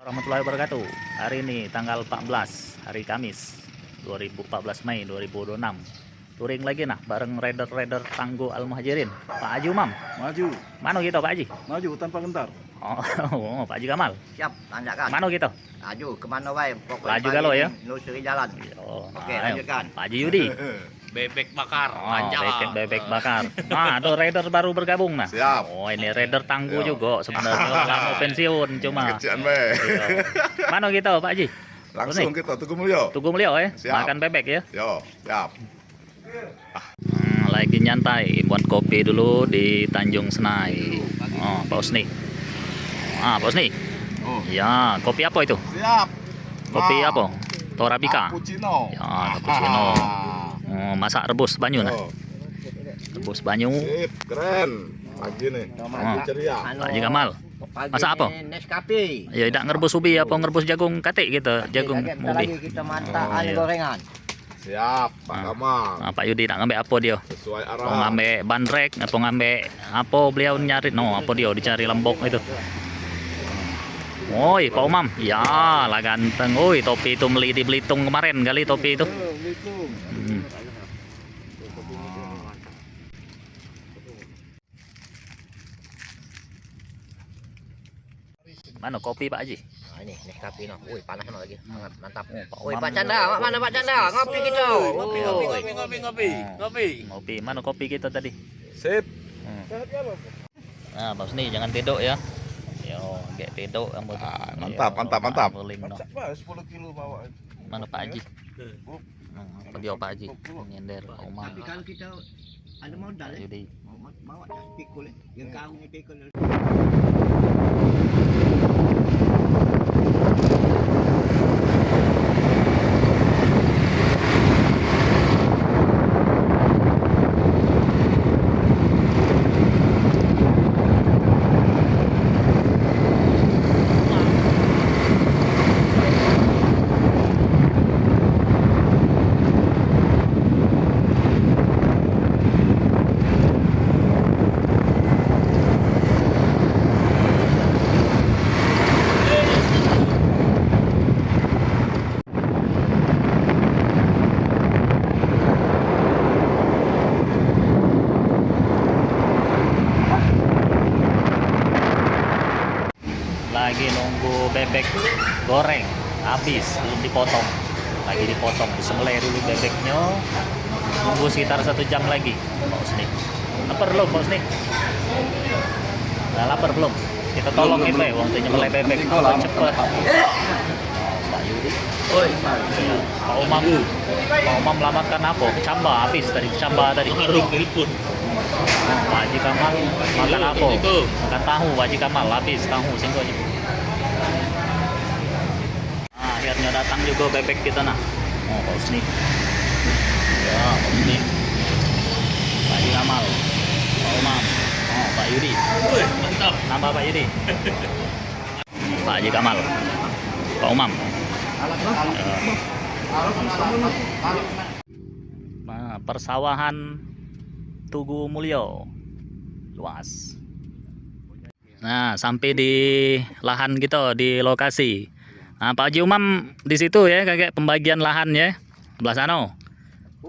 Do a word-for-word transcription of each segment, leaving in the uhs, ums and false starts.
Warahmatullahi wabarakatuh. Hari ini tanggal empat belas, hari Kamis, dua ribu empat belas Mei dua ribu dua puluh enam. Touring lagi nah bareng rider-rider Tangguh Al Muhajirin. Pak Haji Umam. Maju. Mano kito, Pak Haji? Maju tanpa gentar. Oh, oh, Pak Haji Kamal. Siap, tanjakan. Mano kito? Laju ke mano bae, pokoknya laju pagi galo, ni ya? Nelusuri jalan. Oh, oke, ayo, lanjutkan. Pak Haji Yudi. Bebek bakar, oh, lancar. Bebek, bebek bakar. Nah, ada rider baru bergabung nah. Siap. Oh, ini rider Tangguh juga sebenarnya, orang lama pensiun cuma. Kecian bae. Iya. Mano kito, Pak Haji? Langsung kito, Tugu Mulyo. Tugu Mulyo, eh? Siap. Makan bebek, ya? Yo, siap. Hmm, lagi nyantai, buat kopi dulu di Tanjung Senai. Oh, Pak Usni. Ah, Pak Usni. Oh. Ya, kopi apa itu? Siap. Kopi apa? Torabika. Cappuccino. Ya, cappuccino. Ah. Oh, masak rebus banyu nah. Oh. Rebus banyu. Sip, keren. Pagi nih. Ah. Pagi ceria. Pak Haji Kamal. Masak apa? Nescafe. Ya, dak ngerebus ubi apa ngerebus jagung katik gitu, jagung ubi. Lagi kita masak gorengan. Siap, Pak Kamal. Ah, Pak Yudi nak ngambek apa dia? Sesuai arah. Apa ngambek bandrek, apa ngambek apa beliau nyari? No, apa dia dicari lembok itu? Oi, Pak Umam. Ya, lah ganteng. Oi, topi itu meli di Belitung kemarin kali topi itu. Hmm. Mano kopi, Pak Haji? Nah, ini, ini kopi no. Woi, panas no lagi. Hangat, mantap. Woi, Pak Chandra, mak mano Pak Chandra? Ngopi kito. Ngopi, ngopi, ngopi, ngopi, ngopi. Ngopi. Mano kopi kito tadi? Sip. Hmm. Nah, Pak Usni, jangan tedok ya. Yo, gek tedok kamu tu. Ah, mantap, mantap, mantap. Guling no. Mano Pak Haji? Hmm, apa dia Pak Haji? Nyender, Pak Umar. Tapi kalau kita ada modal, Pak Yudi. Mau, mau, bawa dah pikul, eh. Yang kau ni pikul. Lagi nunggu bebek goreng habis, belum dipotong. Lagi dipotong, disembelih dulu bebeknya. Nunggu sekitar satu jam lagi, Pak Usni. Lapar belum, Pak Usni? Nah, lapar belum? Kita tolong itu ya, wong tu nyembelih bebek. Nanti gua lapar. Cepet. Pak Yudi. Oi, Pak Umam. Pak Umam lah makan apa? Kecamba habis tadi, kecamba tadi. Harum telepon. Pak Haji Kamal makan apa? Makan tahu, Pak Haji Kamal habis tahu singgo aja. Nah, akhirnya datang juga bebek kita nah. Oh, Pak Usni. Ya, Pak Usni. Pak Haji Kamal. Pak Umam. Oh, Pak Yudi. Wih, mantap. Nambah Pak Yudi. Pak Haji Kamal. Pak Umam. Ya. Nah, persawahan Tugu Mulyo. Luas. Nah, sampai di lahan kita, di lokasi. Nah, Pak Haji Umam di situ ya, kakek pembagian lahan ya. Sebelah sana.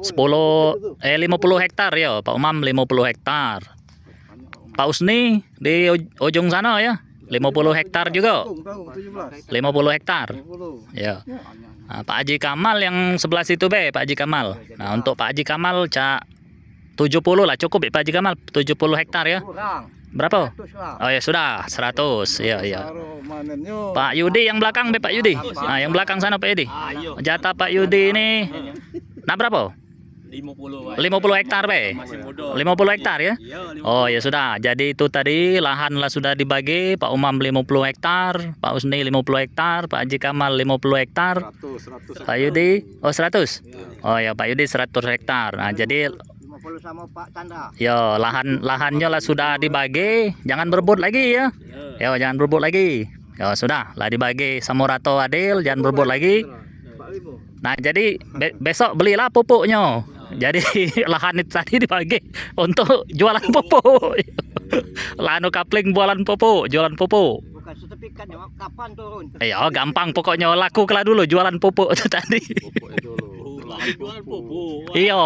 Sepuluh, eh, lima puluh hektar ya, Pak Umam lima puluh hektar. Pak Usni di uj-, ujung sana ya, lima puluh hektar juga. Lima puluh hektar. Ya. Nah, Pak Haji Kamal yang sebelah situ be, Pak Haji Kamal. Nah, untuk Pak Haji Kamal cak tujuh puluh lah, cukup ya, Pak Haji Kamal, tujuh puluh hektar ya. Kurang. Berapa? Seratus lah. Oh ya sudah, seratus. Ya, ya. Baru manennya. Pak Yudi yang belakang be, Pak Yudi. Nah, yang belakang sana, Pak Yudi. Jatah Pak Yudi ini nak berapa? Lima puluh, Pak. Lima puluh hektar be. Masih muda. Lima puluh hektar ya? Iya, lima puluh. Oh ya sudah. Jadi itu tadi lahan lah sudah dibagi, Pak Umam lima puluh hektar, Pak Usni lima puluh hektar, Pak Haji Kamal lima puluh hektar. Seratus, seratus. Pak Yudi, oh, seratus. Oh ya, Pak Yudi seratus hektar. Nah, jadi lima puluh sama Pak Chandra. Yo, lahan, lahannya lah sudah dibagi, jangan berebut lagi ya. Yo, jangan berebut lagi. Yo, sudah lah dibagi sama rata adil, jangan berebut lagi. Nah, jadi be-, besok belilah pupuknya. Jadi lahan itu tadi dibagi untuk jualan pupuk. Lah anu kapling jualan pupuk, jualan pupuk. Bukan satu Tapi kan jawab kapan turun? Iyo, gampang pokoknyo, laku kelah dulu jualan pupuk tu tadi. Pupuk itu lo. Jualan pupuk. Iyo,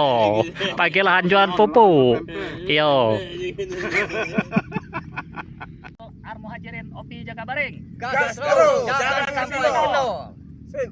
pagi lahan jualan pupuk. Iyo. Ar Muhajirin Opi Jakabaring. Gas terus, jalan kampung. Sip.